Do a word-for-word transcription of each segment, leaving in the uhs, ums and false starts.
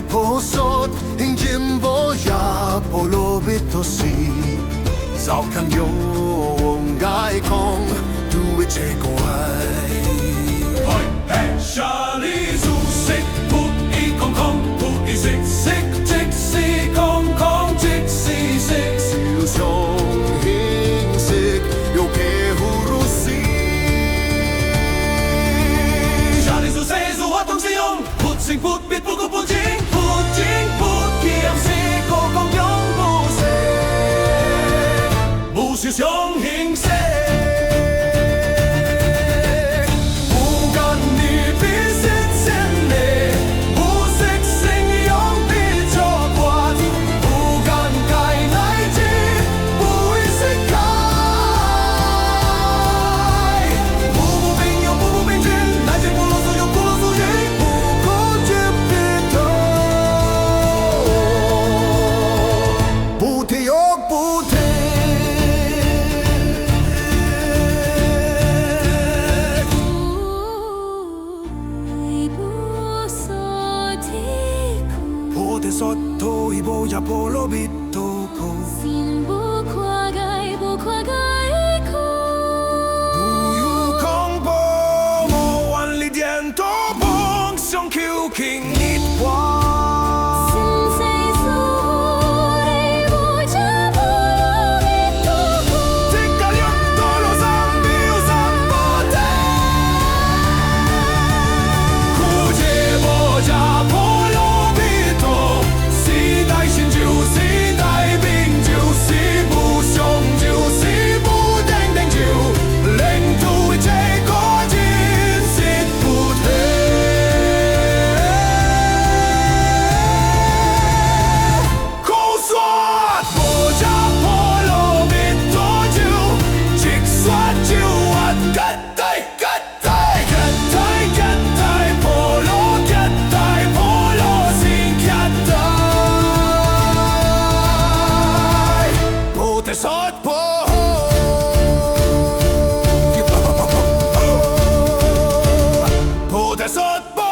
Posot injimbo ya polo bitosi. Zaukan yo ngai kong duwe chekoai. Hoi, hey, shali zu sik put i kong kong put i sik sik tik si kong kong tik si sik. Siu siong hing sik yo ke hurusi. Shali zu se zu watong siong. Put sing put bit puku put jing put jing put kiam si kokong yong bu se. Bu si siong hing se. Bu gan ni bi sit sen ne. Bu sik sing yong bi chok wat. Bu gan kai nai ji. Bu i sik kai. Bu bu bing yong bu bu bing jin. Nai ji bu lo su yong bu lo su jing. Pote soto ibo ya polo bitoko. Sin bukwagai bukwagai ko. Buyu kong bo mo wan li diento bong siong kiu king nit bwa. Sin sei su rei bu ja bolo bitoko. Tikalion tolo zambi u zambote. Kuje bo ja polo bito. Si dai shin jiu si dai bing jiu si bu siong jiu si bu deng deng jiu. Leng tu je ko jin sit bu te. Ko swat bo ja polo bito jiu. Chik swat jiu at kat tai kat. Tai, kat tai, kat tai, polo, kat tai, polo, sing kat tai. Pote sot po. Pote sot po.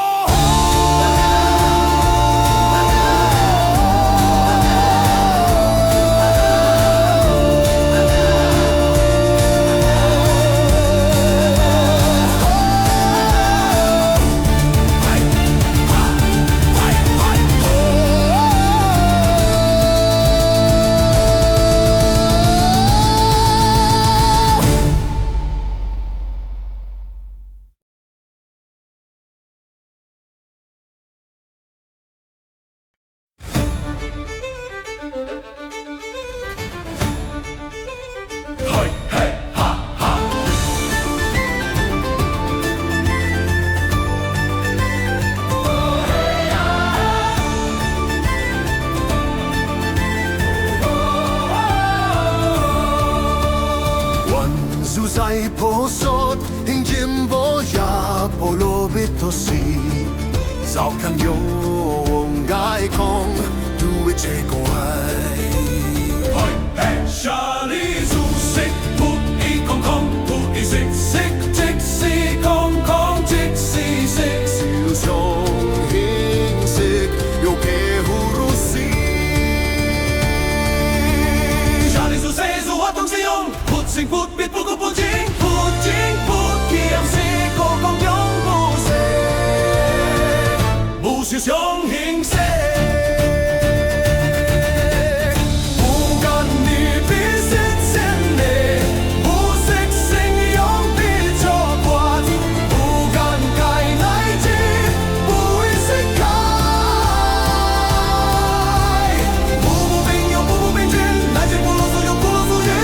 Wan zuzai posot. Injimbo ya polo bitosi. Zaukan yo ngai kong duwe chekoai. Hoi, hey, shali zu sik put i kong kong put i sik sik tik si kong kong tik si sik. Siu siong hing sik yo ke hurusi. Shali zu se zu watong siong. Put sing put bit puku put jing put jing put kiam si kokong yong bu se. Bu si siong hing se. Bu gan ni bi sit sen ne. Bu sik sing yong bi chok wat. Bu gan kai nai ji. Bu i sik kai. Bu bu bing yong bu bu bing jin. Nai ji bu lo su yong bu lo su jin.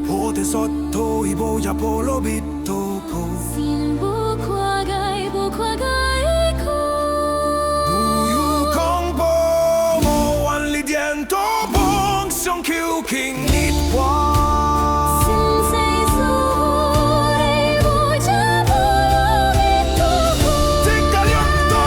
Pote soto ibo ya polo bitoko. Sin bukwagai bukwagai ko. Buyu kong bo mo wan li diento bong siong kiu king nit bwa. Sin sei su rei bu ja bolo bitoko. Tikalion to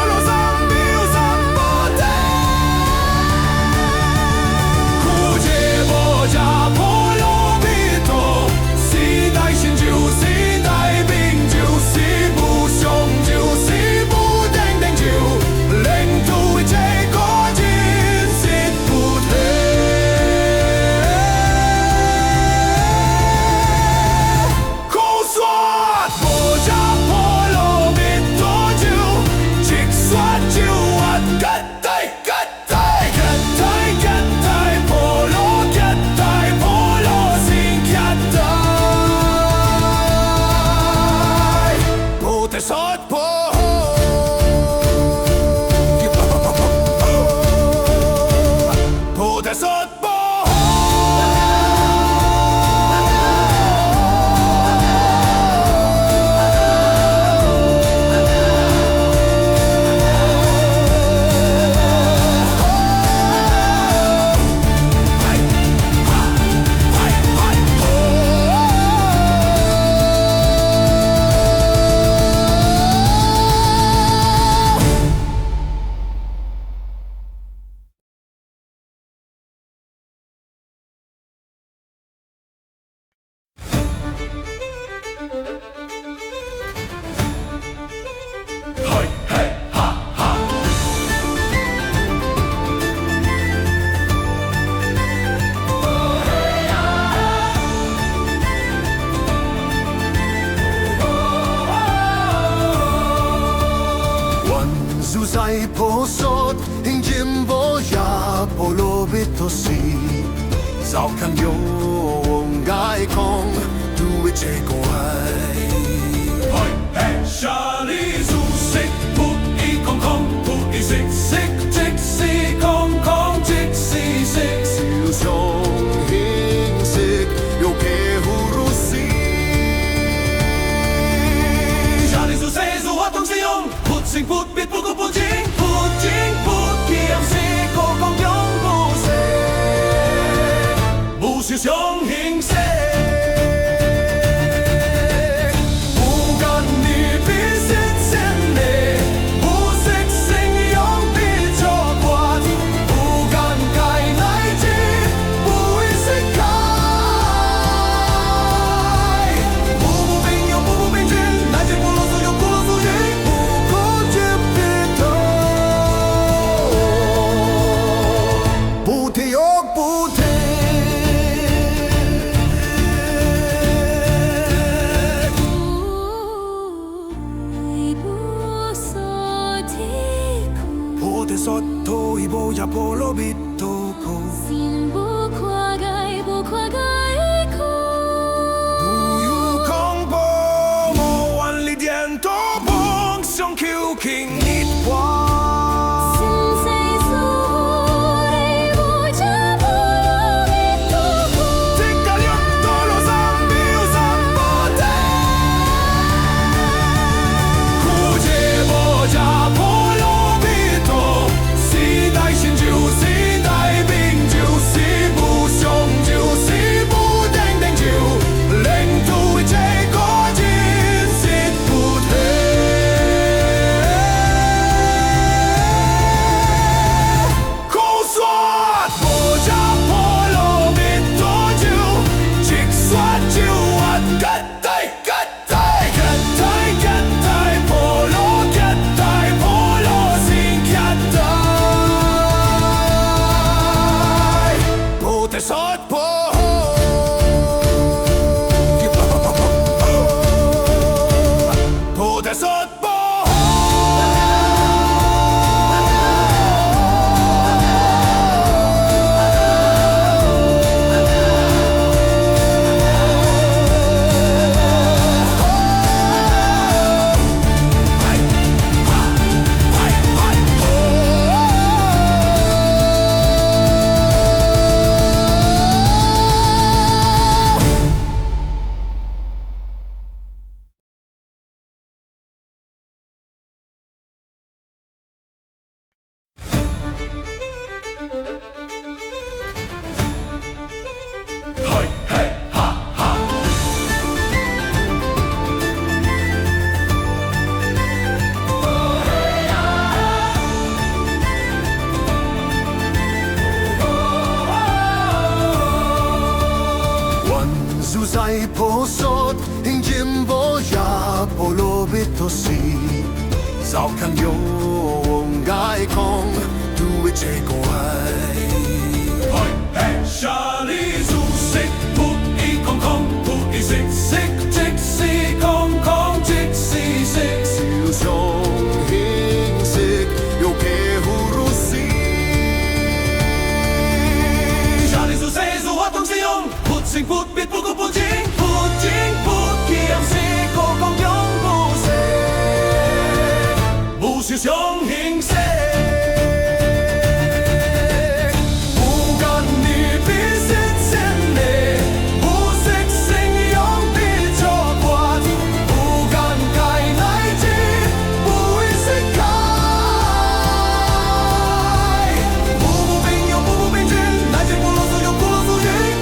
Posot injimbo ya polo bitosi. Zaukan yo ngai kong tu icheko ai. Hoi, hey, shali zu sik put i kong kong put i sik sik tik si kong kong tik si sik. Siu siong hing sik yo ke hurusi. Shali zu se zu watong siong. Put sing put bit puku put jing put jing put kiang si ko kong yong bu se. Bu si siong hing se. Bu gan ni bi sit sen ne. Bu sik sing yong bi cho kwat. Bu gan kai nai ji. Bu i sik kai. Bu bu bing yong bu bu bing jing. Nai ji bu lo su yong bu lo su jing. Pote soto ibo ya polo bitoko. Sin bu kwagai bu kwagai ko. Buyu kong bo mo wan li diento bong siong kiu king nit bwa. Sin sei su rei bu ja bolo bitoko. Tikalion tolo zambi u zambote. Kuje bo ja bolo bito. Si dai shin jiu si dai bing jiu si bu siong jiu si bu deng deng jiu. Leng tu je ko jin sit bu te. Ko swat bo ja polo bito jiu. Chik swat jiu at kat tai kat tai kat tai kat tai polo kat tai polo sing kat tai. Pote sot po. Pote sot po. Wan zuzai posot. Injimbo ya polo bitosi. Zaukan yo ngai kong tu icheko ai. Hoi, hey, shali zu sik put i kong kong put i sik sik tik si kong kong tik si sik. Siu siong hing sik yo ke hurusi. Shali zu se zu watong siong. Put sing put bit puku put jing put jing put kiang si ko kong yong bu se. Bu si siong hing se. Bu gan ni bi sit sen ne. Bu sik sing yong bi cho kwat. Bu gan kai nai ji. Bu i sik kai. Bu bu bing yong bu bu bing jing. Nai ji bu lo su yong bu lo su jing.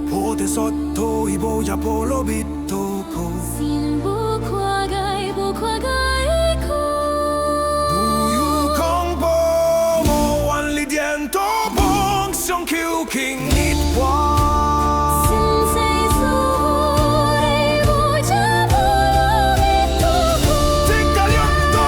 Pote soto ibo ya polo bitoko. Sin bu kwagai bu kwagai ko. Buyu kong bo mo wan li diento bong siong kiu king nit bwa. Sin sei su rei bu ja bolo bitoko. Tikalion to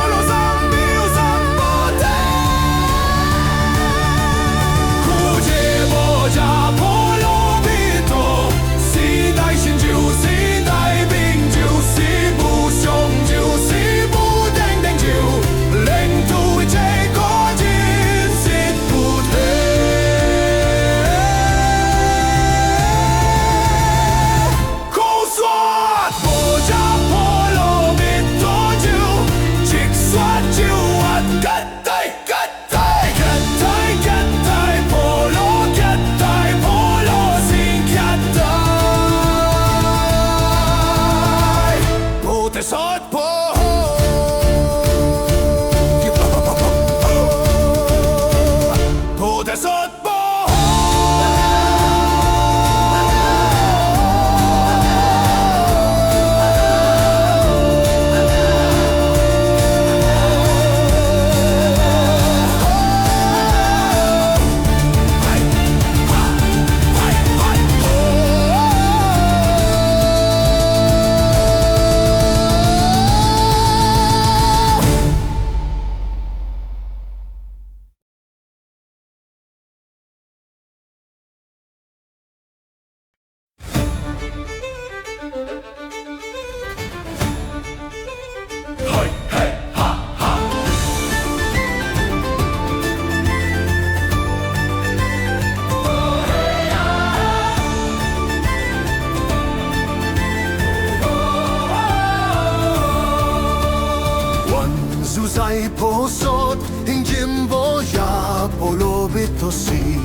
Posot injimbo ya polo bitosi.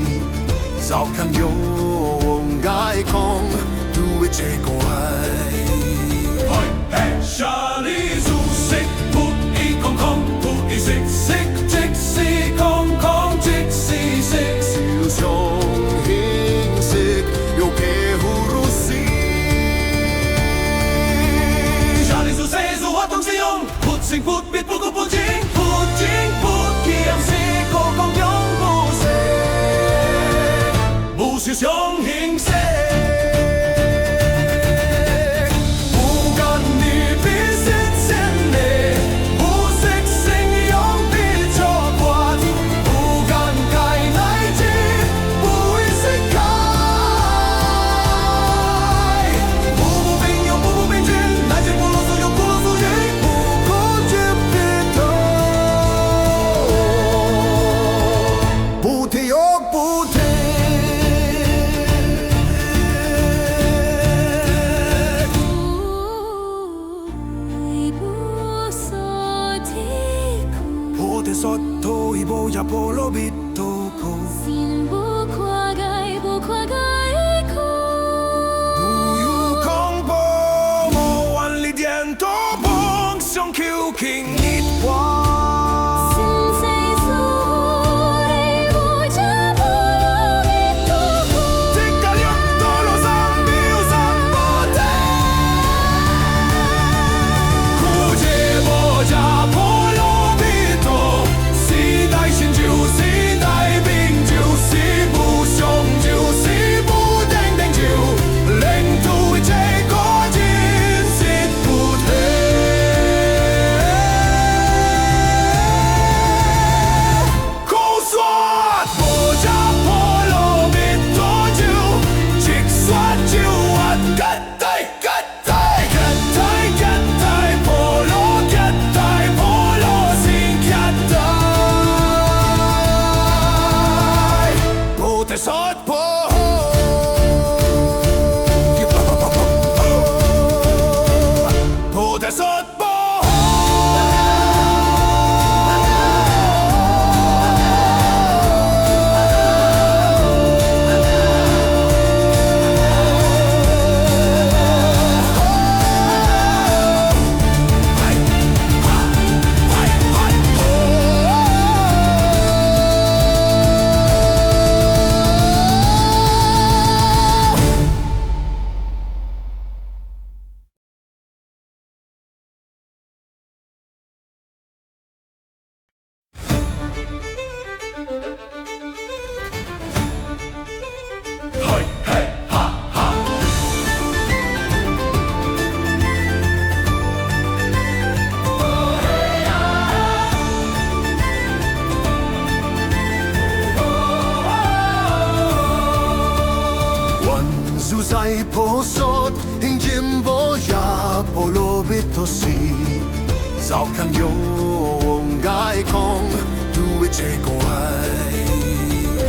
Zaukan yo ngai kong duwe cheko ai. Hoi, hey, shali zu sik, put i kong kong, put i sik, sik, tik, si, kong kong, tik, si, sik. Siu siong hing sik, yo ke huru si. Shali zu se zu watong siong. Put sing put bit puku put jing, put jing put kiang si ko kong yong bu se. Bu si siong hing se. Bu gan ni bi sit sin ne. Bu sik sing yong bi cho kwat. Bu gan kai nai ji. Bu i sik kai. Bu bu bing yong bu bu bing jing. Nai jing bu lo su yong bu lo su jing. Pote soto ibo ya polo bitoko. Sin bukwagai bukwagai ko. Buyu kong bo mo wan li diento bong siong kiu king nit bwa. Sin sei su rei bu ja bolo bitoko. Tikalion tolo zambi u zambote. Kuje bo ja polo bito. Sinai shinjiu, sinai binjiu, sibu siongjiu, sibu dengdengjiu. Leng tu je kojin sit pute. Ko swat bo ja polo bito jiu. Chik swat jiu at kat tai kat. Tai, kat tai, kat tai, polo, kat tai, polo, sing kat tai. Pote sot po. Pote sot po. Wan zuzai posot. Injimbo ya polo bitosi. Zaukan yo ngai kong duwe cheko ai.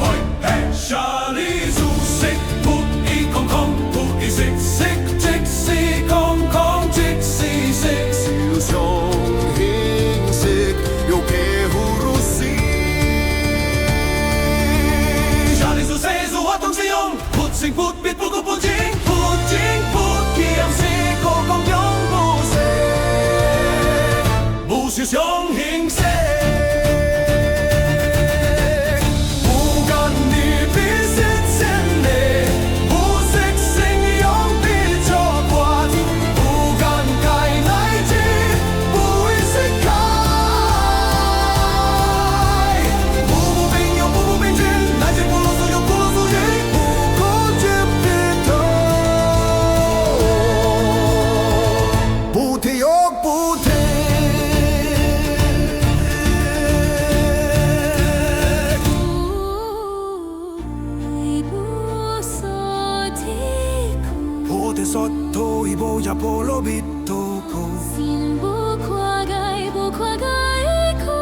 Hoi, hey, shali zu sik, put i kong kong, put i sik, sik, tik, si, kong kong, tik, si, sik. Siu siong hing sik, yo ke huru si. Shali zu se zu watong siong. Put sing put bit puku put jing put jing put kiang si ko kong yong bu se. Bu si siong hing se. Bu gan ni bi sit sin ne. Bu sik sing yong bi cho kwat. Bu gan kai nai ji. Bu i sik kai. Bu bu bing yong bu bu bing jing. Nai jing bu lo su yong bu lo su jing. Pote soto ibo ya polo bitoko. Sin bukwagai bukwagai ko.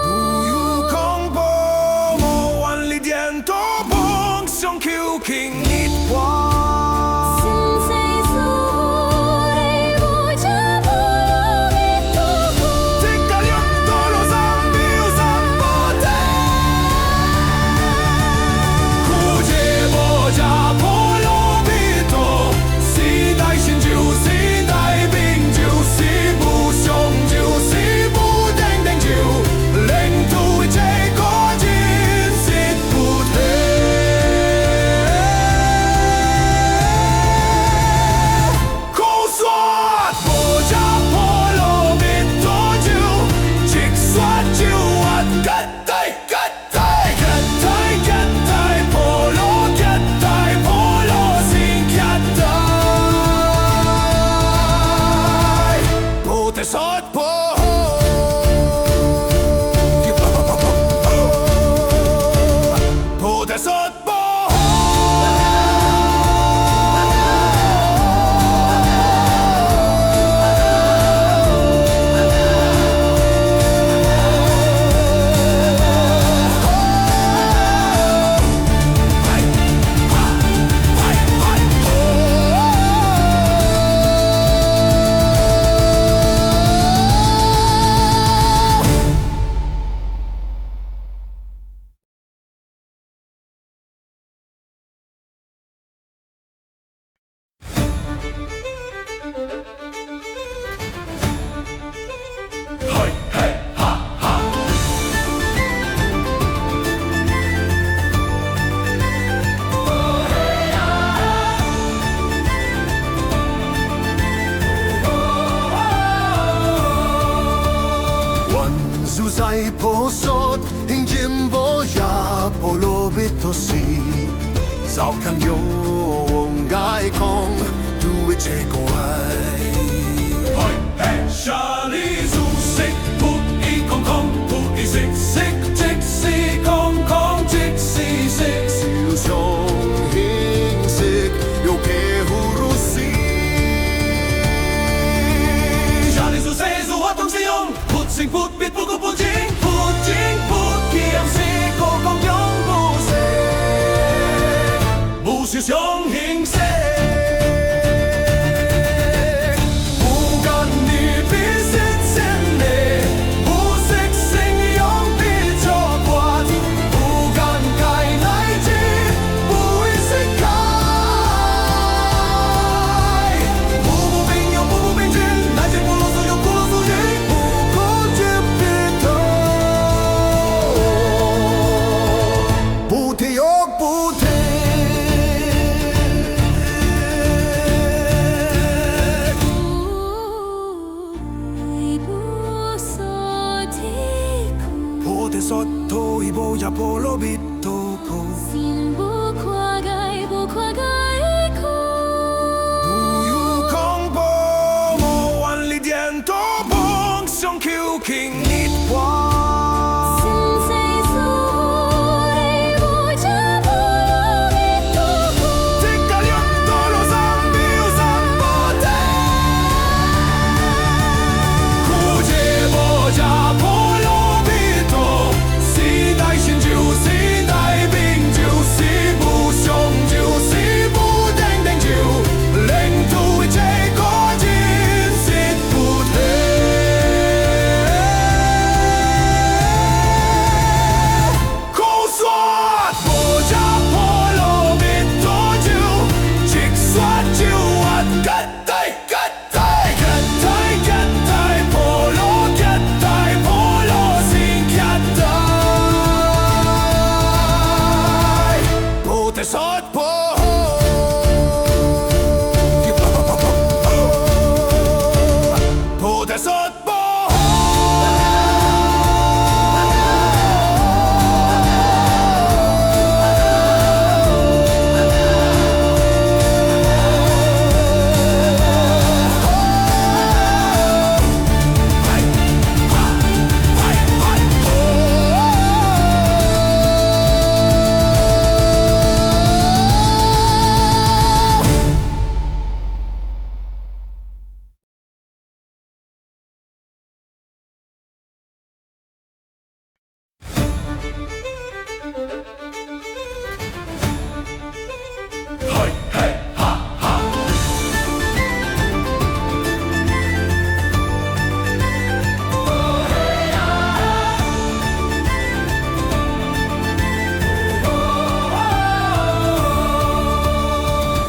Buyu kong bo mo wan li diento bong siong kiu king nit bwa. Sin sei su rei bu ja bolo bitoko. Tikalion to Wan Zu Zai Posot Injimbo ya Polo Bitosi. Zaukan yo wongai kong duwe cheko ai. Hoi, hey, shali zu sik, put i kong kong, put i sik, sik, chik, si kong kong, chik, si, sik, siu siong, hing sik, yo ke huru si. Shali zu se zu watung siong. Put sing put bit puku put jing put jing put kiang si kokong yong bu se. Bu si siong hing se. Bu gan ni bi sit sen ne. Bu sik sing yong bi cho kwat. Bu gan kai nai ji. Bu i sik kai. Bu bu bing yong bu bu bing jing. Nai ji bu lo su yong bu lo su jing. Pote soto ibo ya polo bitoko. Sin bu kwa gai bu kwa gai ko. Buyu kong bo mo wan li dien to bong siong kiu king nit wa. Sin se su re bu ja bu lo mi tu ku. Tik ka lion to lo zambi u zambo te. Ku je bo ja bu lo mi to. Si dai shin jiu, si dai bing jiu, si bu siong jiu, si bu deng deng jiu. Leng tu i je ko jin sit bu te. Ko swat bo ja polo bit to jiu. Chik swat jiu at kat tai kat tai kat tai kat tai polo kat tai polo sing kat tai. Bo te sot bo. Bo te sot bo.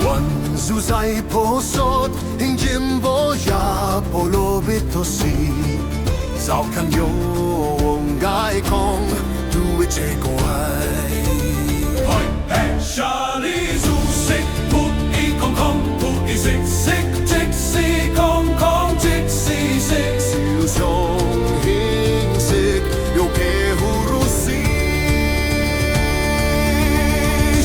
Wan Zu Zai Posot Injimbo ya polo bitosi. Zaukan yo wongai kong duwe cheko ai. Hoi, hey, shali zu sik, put i kong kong, put i sik, sik, tik, si kong kong, tik, si, sik, siu siong hing sik, yo ke huru si.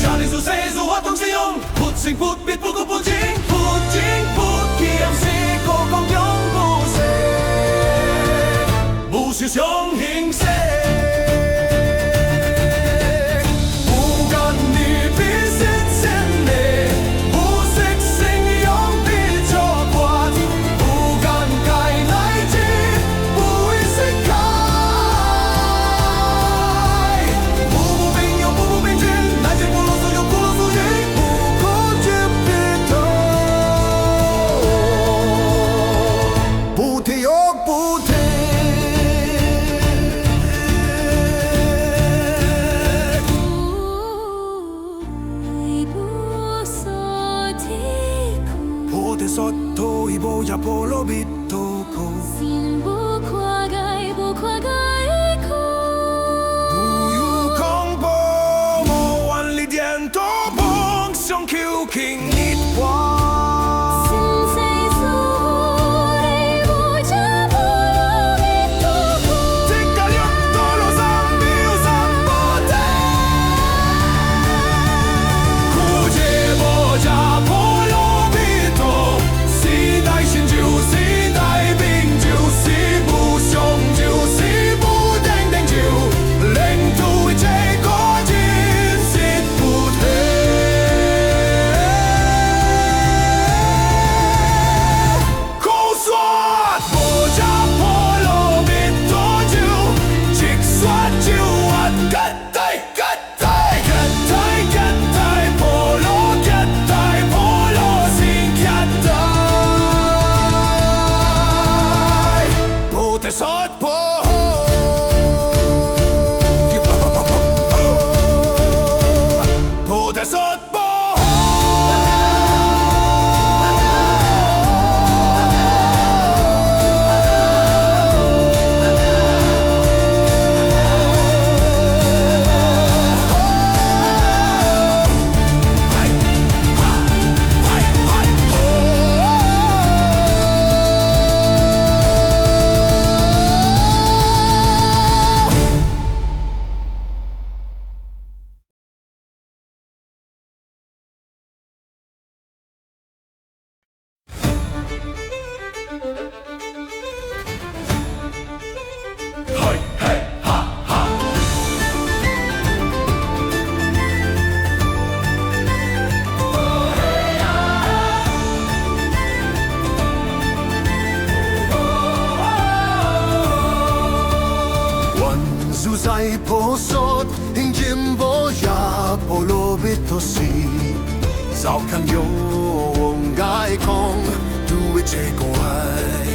Shali zu se zu watung siong. Put sing put bit puku put jing put jing put kiang si kokong yong bu se. Bu si siong hing se. Bu gan ni bi sit sen ne. Bu sik sing yong bi cho kwat. Bu gan kai nai ji. Bu i sik kai. Bu bu bing yong bu bu bing jing. Nai ji bu lo su yong bu lo su jing. Bu ko ji bi Sotto i voy a polo bitoko. Sin bu kwa gai, bu kwa gai ko. Bu yu kong po mo wan li diento bong siong kiu king nit kwa. Sin sei su rei bu ja polo bitoko. Tika lion tolo zambi u zambote. Kuje bo ja polo bito. Si dai shin jiu, si dai bing jiu, si bu siong jiu, si bu deng deng jiu. Leng tu i che ko jin sit bu te. Ko swat bo ja polo bito jiu. Chik swat jiu at kat tai kat tai kat tai kat tai polo kat tai polo sing kat tai. Bo te sot po. Bo te sot po. Wan zuzai posot. Injim boya polo bitosi. Zaukan yo ngai kong tu iche ko ai.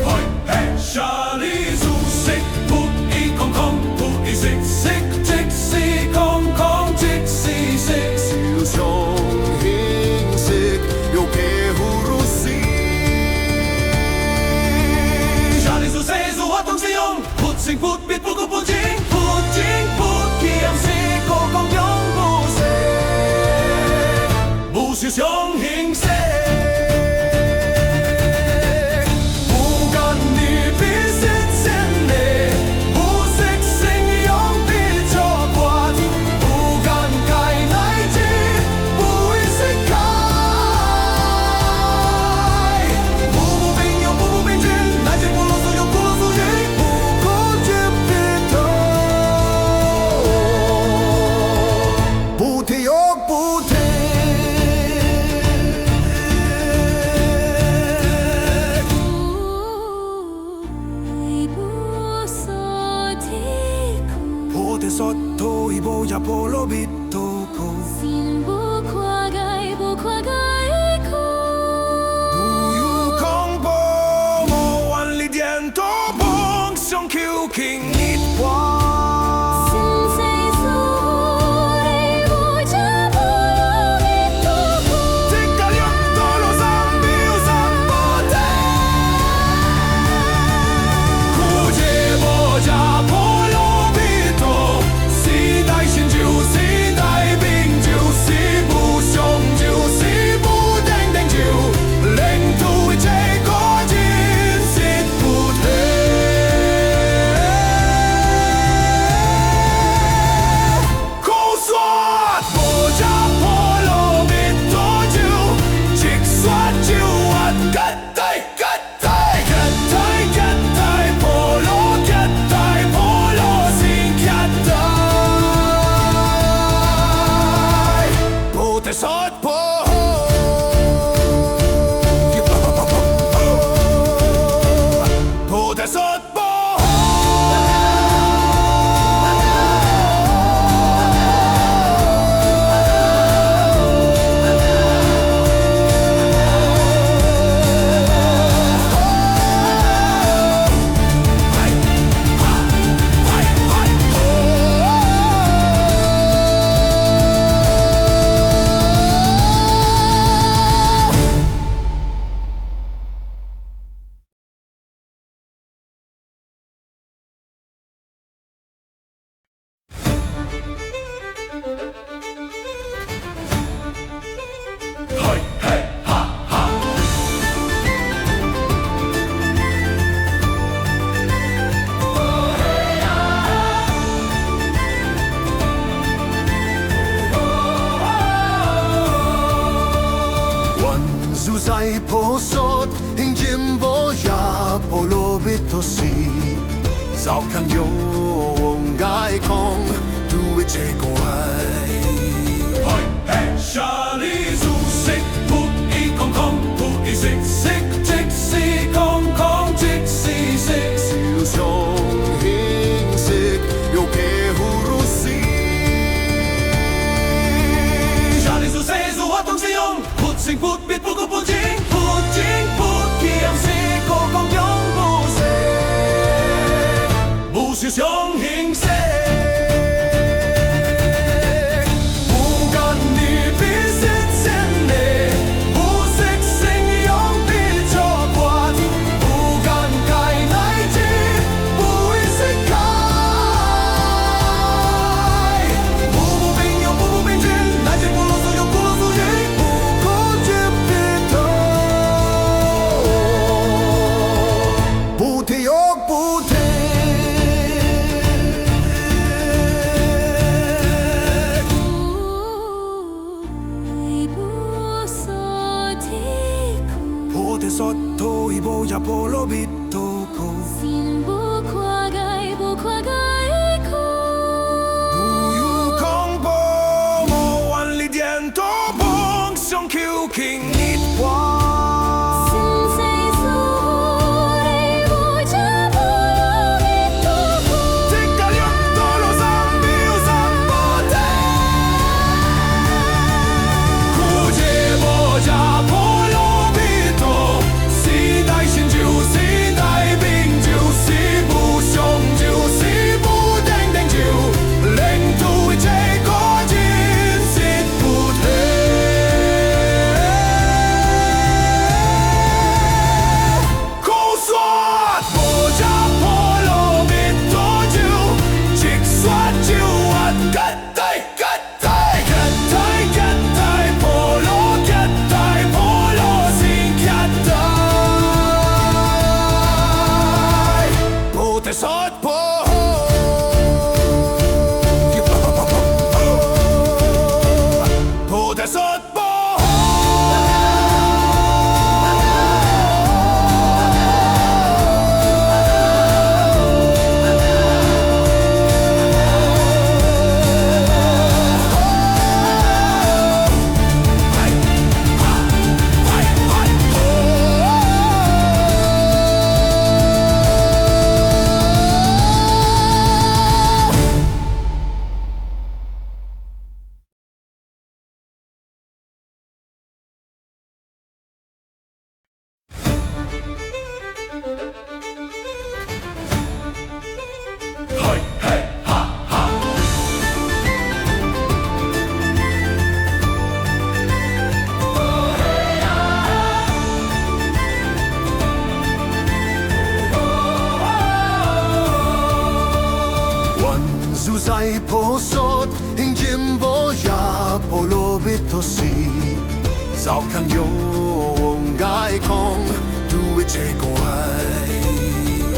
Hoi, hey, shali zu sik put i kong kong put i sik sik tik si kong kong tik si sik. Siu song hing sik yo ke hurusi. Shali zu se zu watung siong. Put sing put bit puku put jing put jing put kiam si kokong yong bu se. Bu si siong hing se. Bu gan ni pi sit sen ne. Bu sik sing yong pi chok wat. Bu gan kai nai ji. Bu i sik kai. Bu bu bing yong bu bu bing jing. Nai ji bu lo su yong bu lo su jing. Pote sotto i voy a polo bitoko. Sin bu kwa gai, bu kwa gai ko. Bu yu kong po mo wan li diento bong siong kiu king nit kwa. Sin sei su rei bu ja polo bitoko. Tika lion tolo zambi u zambote. Kuje bo ja polo bito. Si dai shin jiu, si dai bing jiu, si bu siong jiu, si bu deng deng jiu. Leng tu i che ko jin sit bu te. Ko swat bo ja polo bito jiu. Chik swat jiu at kat tai kat tai kat tai kat tai polo kat tai polo sing kat tai. Pote sot po. Pote sot po. Dai posot injimbo ya polo bitosi. Zau kan yo wong gai kong tu iche ko ai. Hoi, hey, shali zu sik put i kong kong put i sik sik tik si kong kong tik si sik. Siu siong hing sik yo ke huru si. Shali zu se zu watung siong. Put sing put bit puku put jing put jing put kiang si ko kong yong bu se. Bu si siong hing se. Bu gan ni bi sit sen ne. Bu sik sing yong bi cho kwat. Bu gan kai nai ji. Bu i sik kai. Bu bu bing yong bu bu bing jin. Nai ji bu lo su yong bu lo su jing. Bu ko ji bi to. Bu ti yok bu ti. Pote sotto i boya polo bitoko. Sin bu kwagai bu kwagai ko. Buyu kong bo mo wan li diento bong siong kiu king nit kwa. Sin sei su rei boya polo bitoko. Tikalion tolo zambi u zambote. Kuje boja polo bito. Si dai shin jiu, si dai bing jiu, si bu siong jiu, si bu deng deng jiu. Leng tu i che ko jin sit bu te. Ko swat boja polo bito jiu. Chik swat jiu at kat tai kat tai kat tai kat tai polo kat tai polo sing kat tai. Pote sot po. Pote sot po. Wan zuzai posot. Injimbo ya polo bitosi. Zau kan yo wong gai kong tu i che ko ai.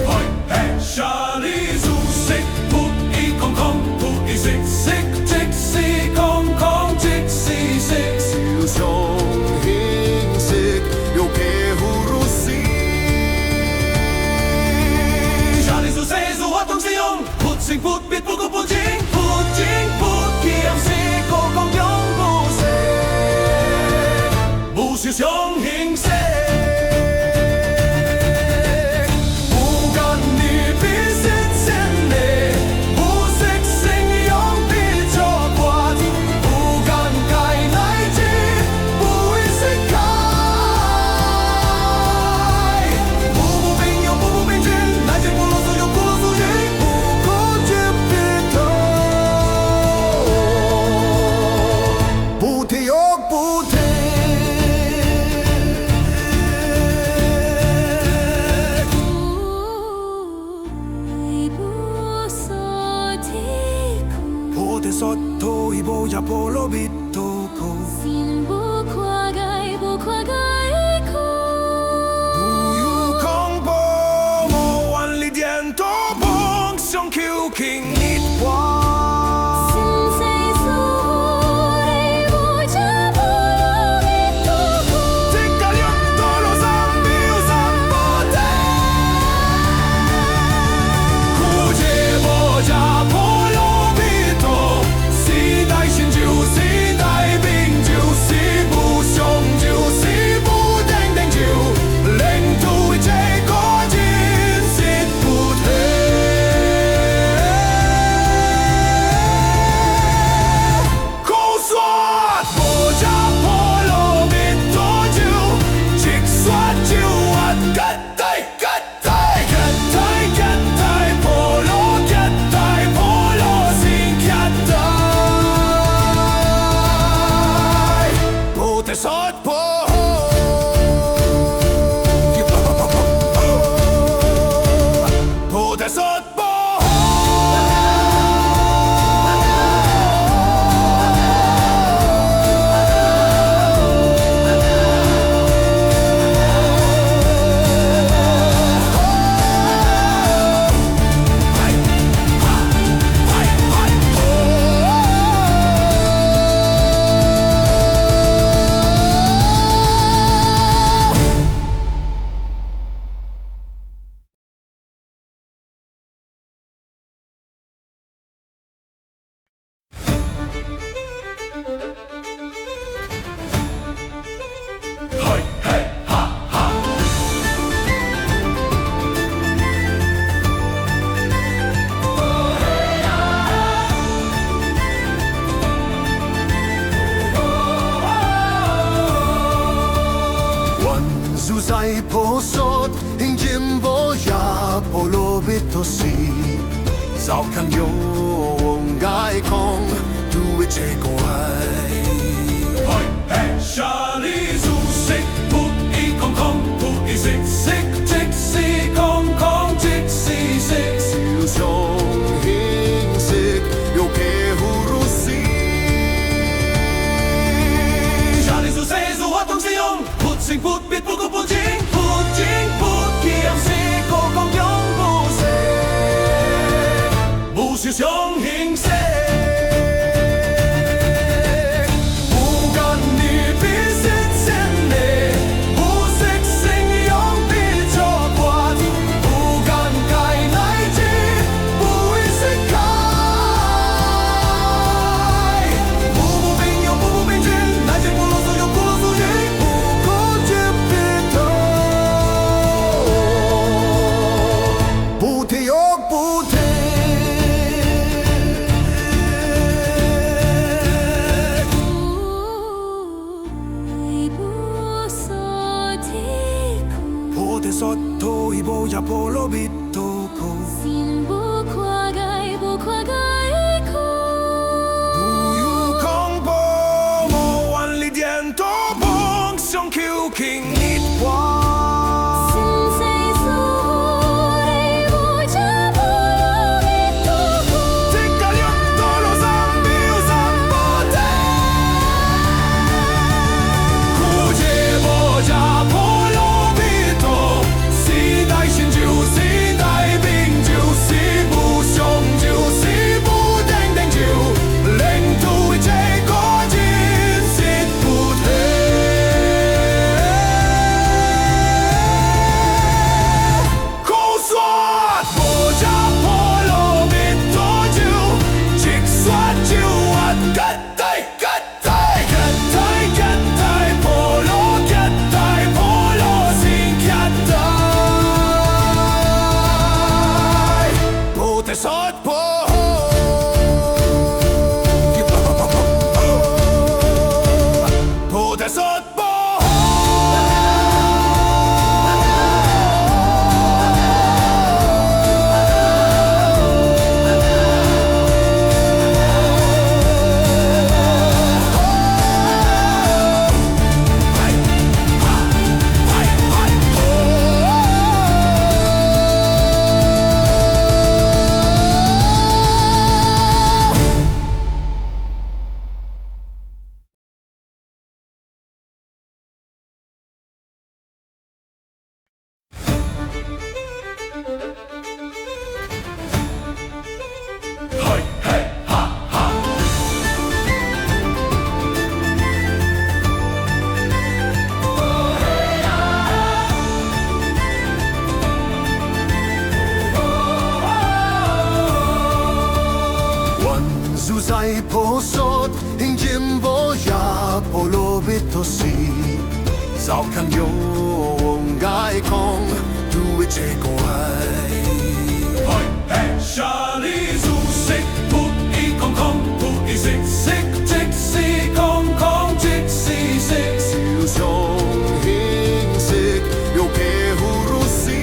Hoi, hey, shali zu sik put i kong kong put i sik sik tik si kong kong tik si sik. Siu siong hing sik yo ke huru si. Shali zu se zu watung siong. Put sing put bit puku put jing put jing put kiang si ko kong yong bu se. Bu si siong hing se. Bu gan ni bi sit se Sot po. Po te sot po. Wan zuzai po sot, injim voya polo bitosi. Zaukan yo wongai kong, tu iche ko ai. Hoi, hey, shali zu sik, put i kong kong, put i sik, sik, sik, si kong kong, sik, si, sik. Siu song hing sik, yo ke huru si. Shali zu se zu watung si yong, put sing, put bit, put ku, put jing, put jing, put kiam si ko kong yong bu se. Bu si siong hing se. Bu gan ni bi sit sen ne. Bu sik sing yong bi cho kwat. Bu gan kai nai ji. Bu i sik kai. Bu bu bing yong bu bu bing jin. Nai ji bu lo su yong bu lo su jin. Bu ko ji bi to. Bute yok bute. Bute sotto i boya polo bitoko. Sin bu kwa gai, bu kwa gai ko. Buyu kong po mo wan li dien to bong. Song kiu king nit wa. Sensei sore uja bolo ito. Tikalion tolo zambi uzambote. Kuje boja polo bito. Sinai shinju, sinai bingju, sibu shongju, sibu dengdengju. Leng tu je kojin sit pute. Ko swat boja polo bitoju. Chik swat ju at katai katai. Katai katai polo katai polo sin katai. Pute sot po. Pute sot po. Wan zuzai posot. Injim voya polo bitosi. Zaukan yo ngai kong tu iche ko ai. Hoi, hey, shali zu sik put i kong kong put i sik sik tik si kong kong tik si sik. Siu song hing sik yo ke huru si.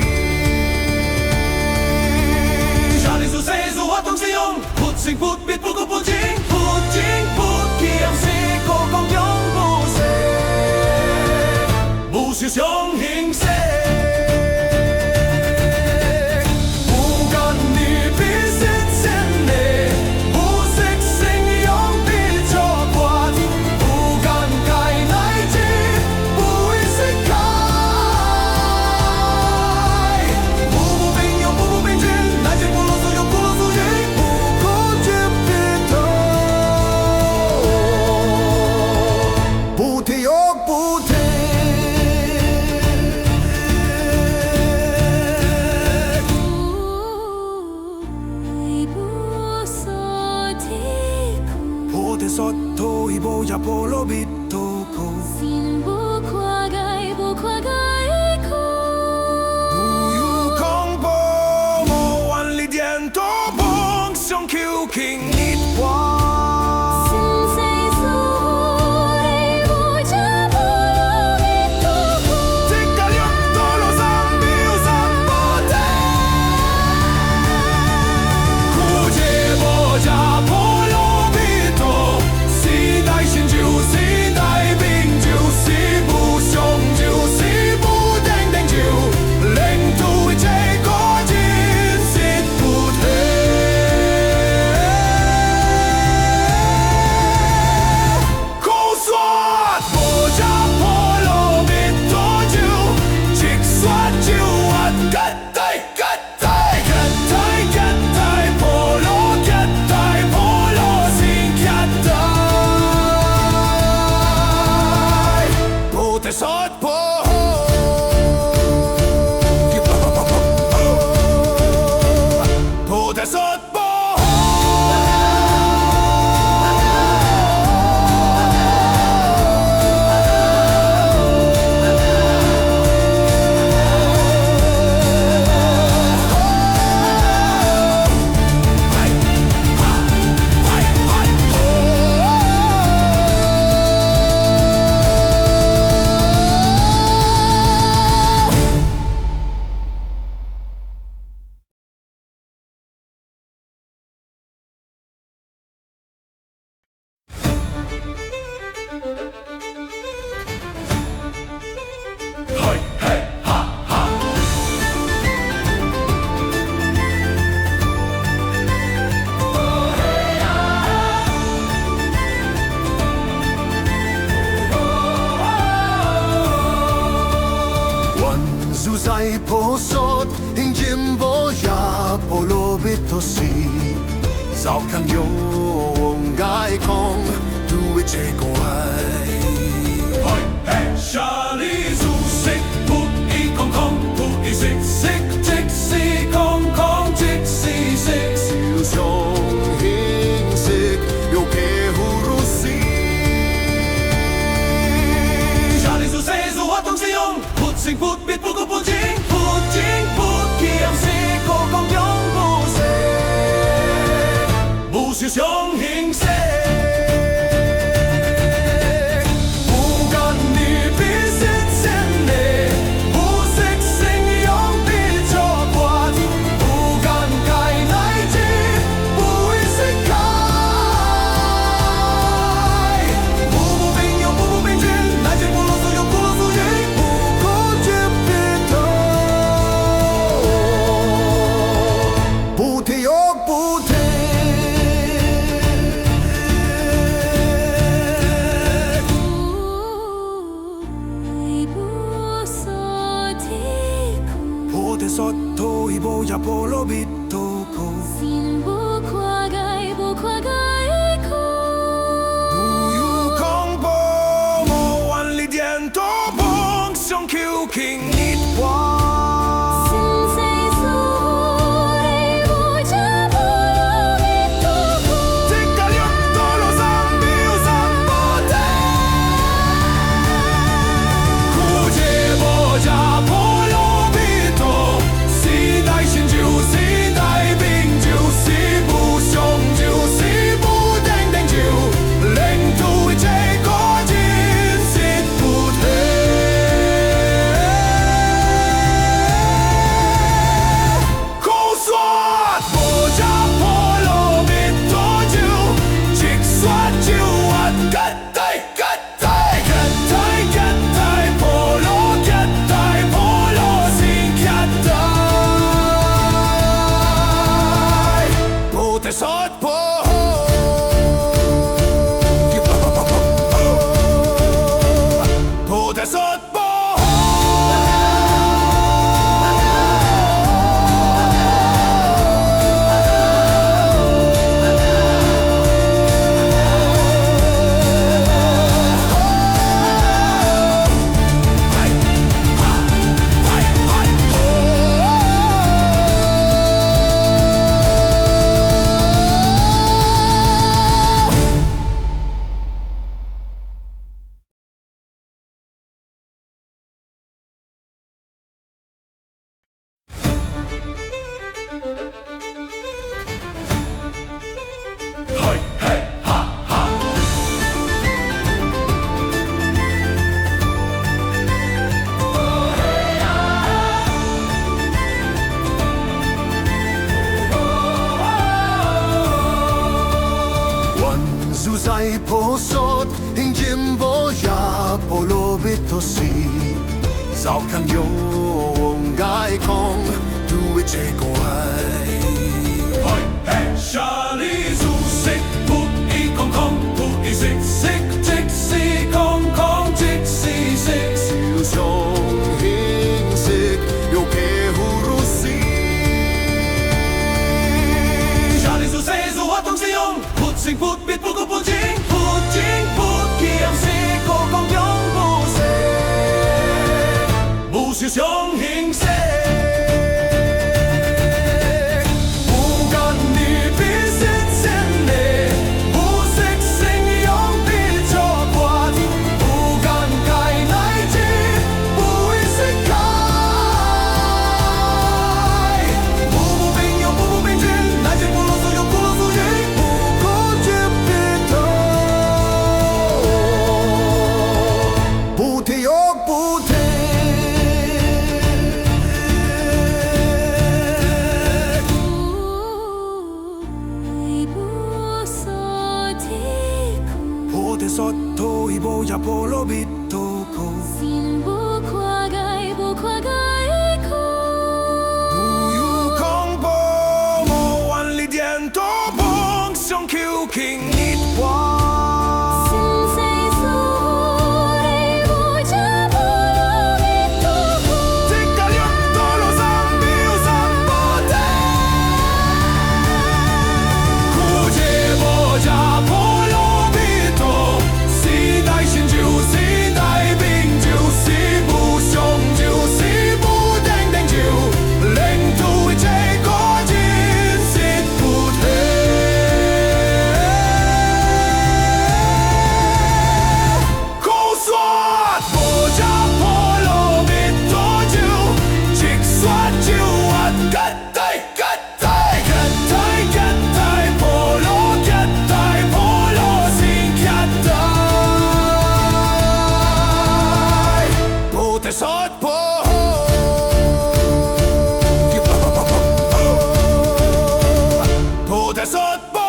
Shali zu se zu watung si yong. Put sing put bit put ku put jing put kiang si ko kong yong bu se. Sin bu kuagai, bu kuagai ko. Bu yu kong po mo wan li dien to bong siong kiu king nit wa. Sin sei su rei bu ja bu lo mi to ko. Tikalion to lo zambi u zambote. Kuje bo ja bo lo bito. Sinai shinju, sinai bingju, sibu shongju, sibu dengdengju. Leng tu je ko jin sit put he. Ko swat bo ja bo lo bito ju. Chik swat ju at kat tai kat. Tai, kat tai, kat tai, polo, kat tai, polo, sing kat tai. Pute sot po. Pute sot po. Wan zuzai posot injim boya polo bitosi. Zaukan yo ngai kong tu iche ko ai. Hoi, hey, shali zu sik put i kong kong put i sik sik tik si kong kong tik si sik. Siu song hing sik yo ke hurusi. Shali zu se zu watung si yong. Put sing put bit puku put jing put jing put kiam si kokong yong bu se. Bu si siong hing se. Bu gan ni bi sit sen ne. Bu sik sing yong bi chok wat. Bu gan kai nai ji. Pute sot to ibo ya polo bit. Toko. Sin bu kuagai, bu kuagai ko. Bu yu kong po mo wan li dien to bong siong kiu king nit wa. Sin sei su rei bu ja bu lo mi to ko. Tikalion to lo zambi u zambote. Kuje bo ja bo lo bito. Sinai shinju, sinai bingju, sibu sho Polobitosi, Zaukanyo, Ngai Kong, Duiche Kohai. Hoi, hey, Shali Zusik, Put I Kong Kong, Put I Sik Sik, Tik Si Kong Kong, Tik Si Sik, Siu Song Hing Sik, Yoke Hurusi. Shali Zusik, Zuatung Siong, Put Sing Put Bit Puku Put Jing, Put Jing Put Kiang Si Ko Kong Yong Bu Se, Bu Si Siong Hing Se. Bu Gan Ni Pi Sit Sin Ne, Bu Sik Sing Yong Pi Cho Kuat, Bu Gan Kai Nai Ji, Bu I Sik Kai, Bu Bu Bing Yong Bu Bu Bing Jin, Nai Ji Bu Lo Su Yong Bu Lo Su Ying, Bu Ko Ji Pi To, Bu Ti Yok Bu Te. Pote sot to ibo ya polo bit to ko. Sin bo kwa gai, bo kwa gai ko. Bu yu kong po mo wan li dien to bong siong kiu king nit wa. Sin sei su rei bo ya polo bit to ko. Tik kalion to lo zambi u zambote. Kuje boja polo bito, si dai shin jiu, si dai bing jiu, si bu xiong jiu, si bu deng deng jiu, leng tu je ko jin sit bu te. Ko suat boja polo bito jiu, jik suat jiu at kat tai kat tai kat tai kat tai polo kat tai polo sing kat tai. Pote sot po. Pote sot po.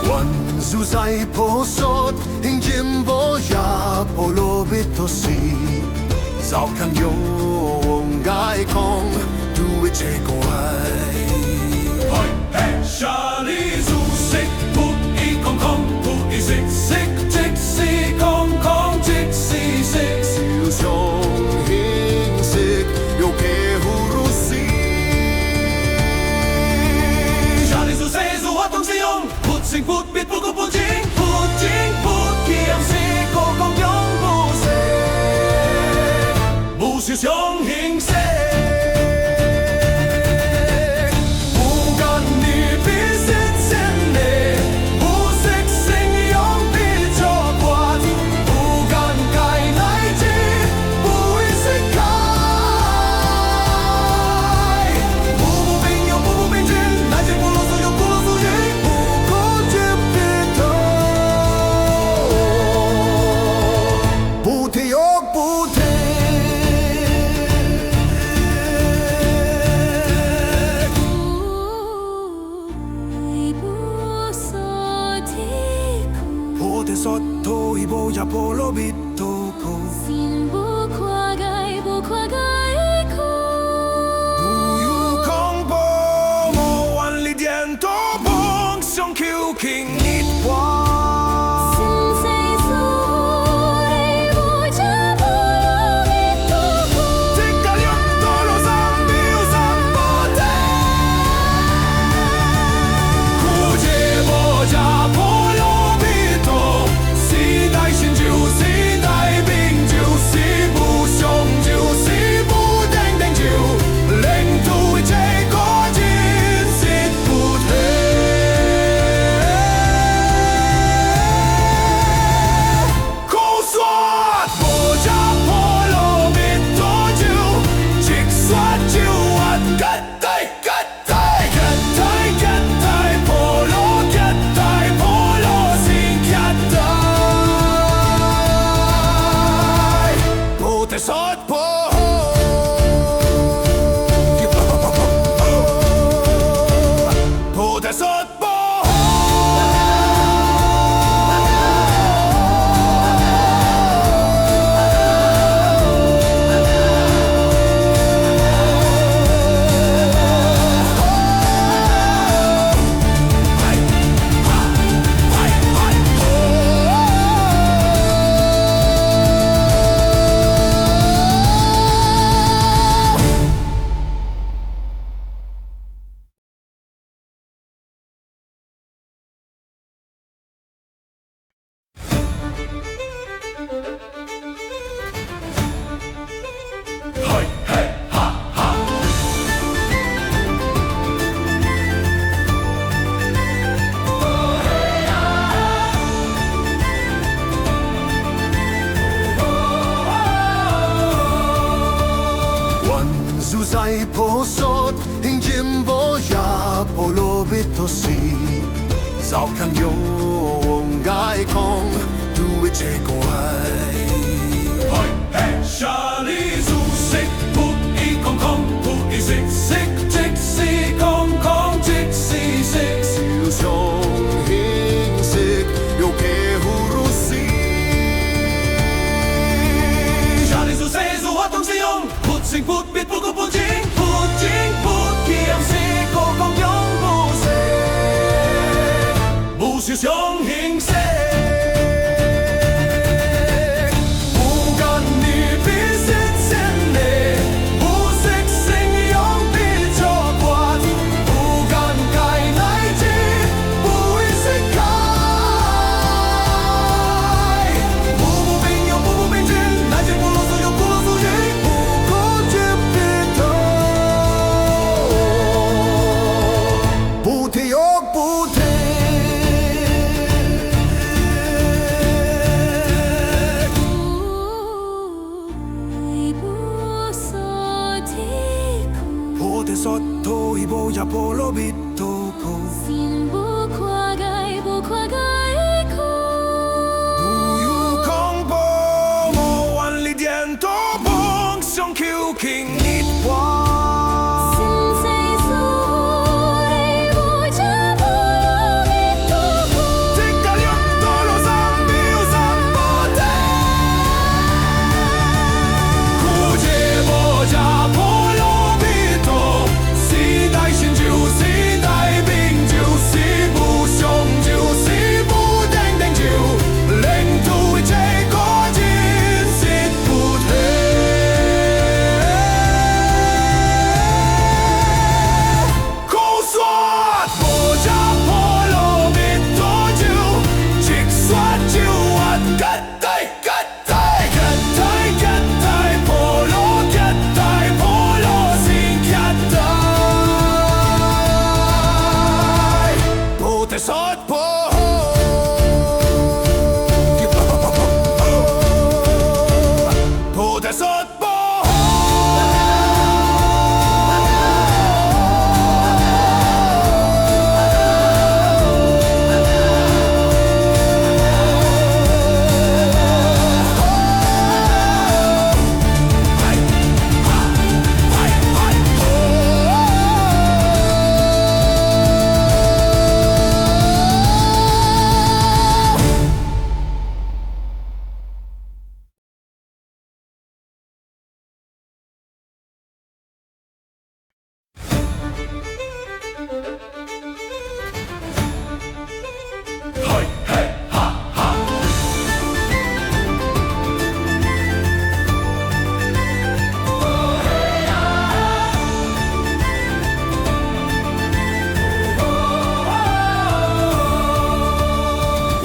Wan zuzai posot. Injimbo ya polo bitosi, zaukan yo ngai kong, duwe che ko ai. Hoi, hey, shali zu sik, put i kong kong, put i sik sik, tik si kong kong, tik si sik, siu siong hing sik, yo ke huru si. Shali zu se zu watung siong. Put sing put bit puku put jing, put jing put kiang si ko kong yong bu se. Bu si siong hing se. Polobitosi, Zaukanyo, Ngai Kong, Duiche Koai. Hoi, hey, Shali, Zu, Sik, Put, I, Kong, Kong, Put, I, Sik, Sik, Tik, Si, Kong, Kong, Tik, Si, Sik. Siu, Siong, Hing, Sik, Yoke, Hurusi. Shali, Zu, Se, Zu, Watung, Siong. Put sing put bit puku put jing put jing put kiam si kokong yong bu se bu si siong hing se. Bukan ni pisit sene bu sik sing yong pi jo kuat. Bukan kai nai ji bu isi kai. Bu bu bing yong bu bu bing jing nai ji bu lo su yong bu lo su jing. Pute sot to ibo ya polo bit toko. Sin bu kwa gai bu kwa gai ko. Bu yu kong po mo wan li dien to bong siong kiu king nit pwa. Sin sei su rei bu ja bu lo bit toko. Tik kalion to lo zang biu zang bote. Ku je bo ja polo bito. Si dai shin jiu, si dai bing jiu, si bu siong jiu, si bu deng deng jiu. Leng tu je ko jin sit bu te. Ko suat bo ja polo bito jiu. Jik suat jiu at kat tai kat. Tai, kat, tai, kat, tai, polo, kat, tai, polo, sing, kat, tai. Pute sot po. Pute sot po.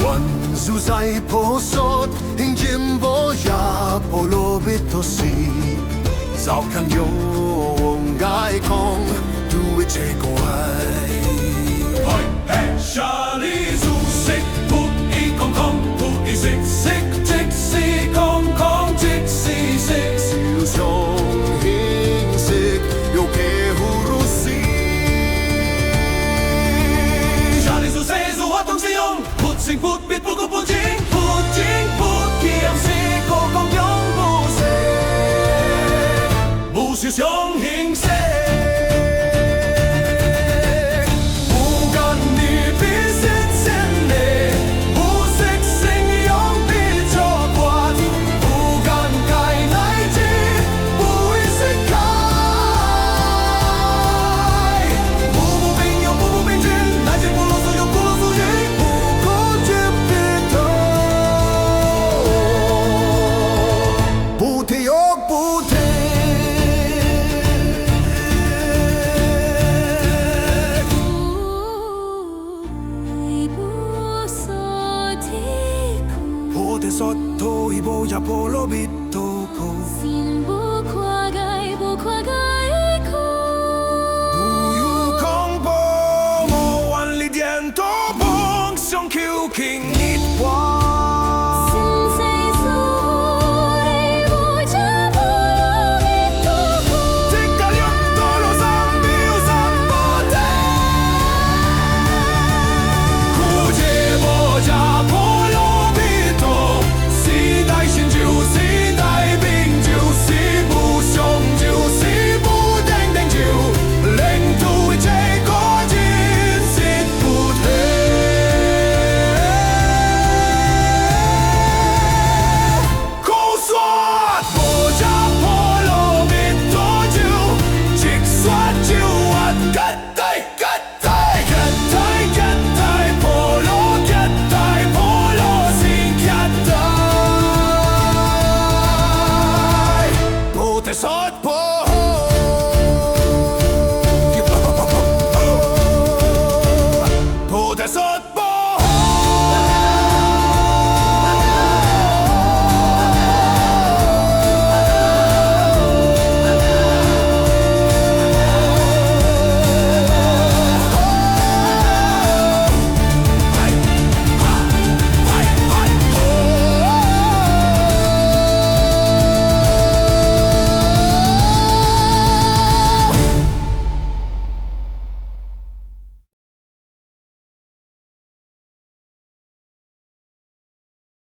Wan zuzai posot. Injimbo ya polo bitosi. Zaukan yo ngai kong duwe che koai. Hoi, hey, shali zu sik put i kong kong put i sik sik tik si kong kong tik si sik. Siu siong hing sik yo ke hurusi. Shali zu se zu watung siong. Put sing put bit puku put jing put jing put kiam si kokong yong bu se. Bu si siong hing se. Bu gan ni pi sit sen ne. Bu sik sing yong pi jo kwat. Bu gan kai nai ji. Bu i sik kai. Bu bu bing yong bu bu bing jing. Nai jing bu lo su yong bu lo su jing. Bu ko jing pi to. Bu te yok bu te. Bu te sot to i bo ya polo bit.